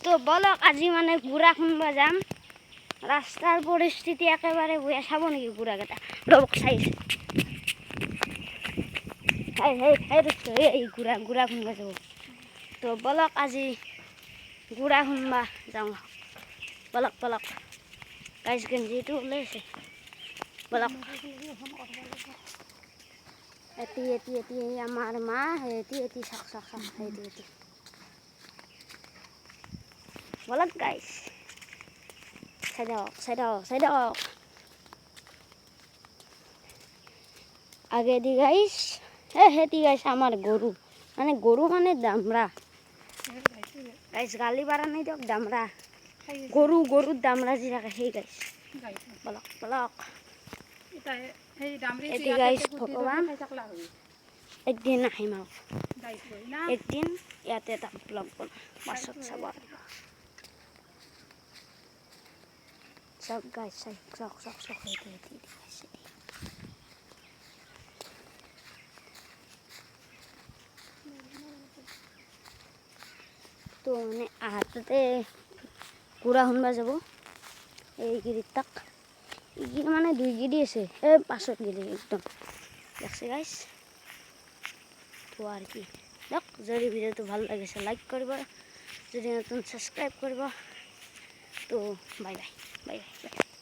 তো বলক, আজি মানে গুড়া খুন্দবা যাম। ৰাস্তাৰ পৰিস্থিতি একেবাৰে বেয়া। চাব নেকি গুড়াকেইটা? ৰ'বক, চাইছে। হেই হেই হেই দোস্ত, এই গুড়া গুড়া খুন্দবা যাব। তো বলক, আজি গুড়া খুন্দবা যাওঁ। বলক বলক গাইজ, গেঞ্জিটো ওলাইছে। বলক। এটি এটি এটি আমাৰ মা। এটি এটি, চাওক চাওক চাওক, এটি এটি। বলক গাইজ, চাই দিয়ক, চাই দিয়ক, চাই দিয়ক। আগেদি গাইজ, এ সেটি গাইজ আমাৰ গৰু, মানে গৰু মানে দামৰা গাইজ। গালি পাৰা নাই দিয়ক। দামৰা গৰু, গৰুৰ দামৰা যি থাকে সেই গাইজ। বলক বলক। এটি গাইজ ভগৱান। একদিন আহিম আৰু একদিন ইয়াতে এটা ব্লগ বনাম, পাছত চাব পাৰিব। চাওক গাইজ, চাওক চাওক চাওক চাওক, সেইটো সেইটো গাইজ। তো মানে হাততে গুড়া খুন্দবা যাব এই গিৰিত। তাক এই মানে দুই গিৰি আছে, এই পাছত গিৰি একদম দেখছে গাইজ। তো আৰ কি দিয়ক, যদি ভিডিঅ'টো ভাল লাগিছে লাইক কৰিব, যদি নতুন ছাবস্ক্ৰাইব কৰিব। তো bye bye bye bye.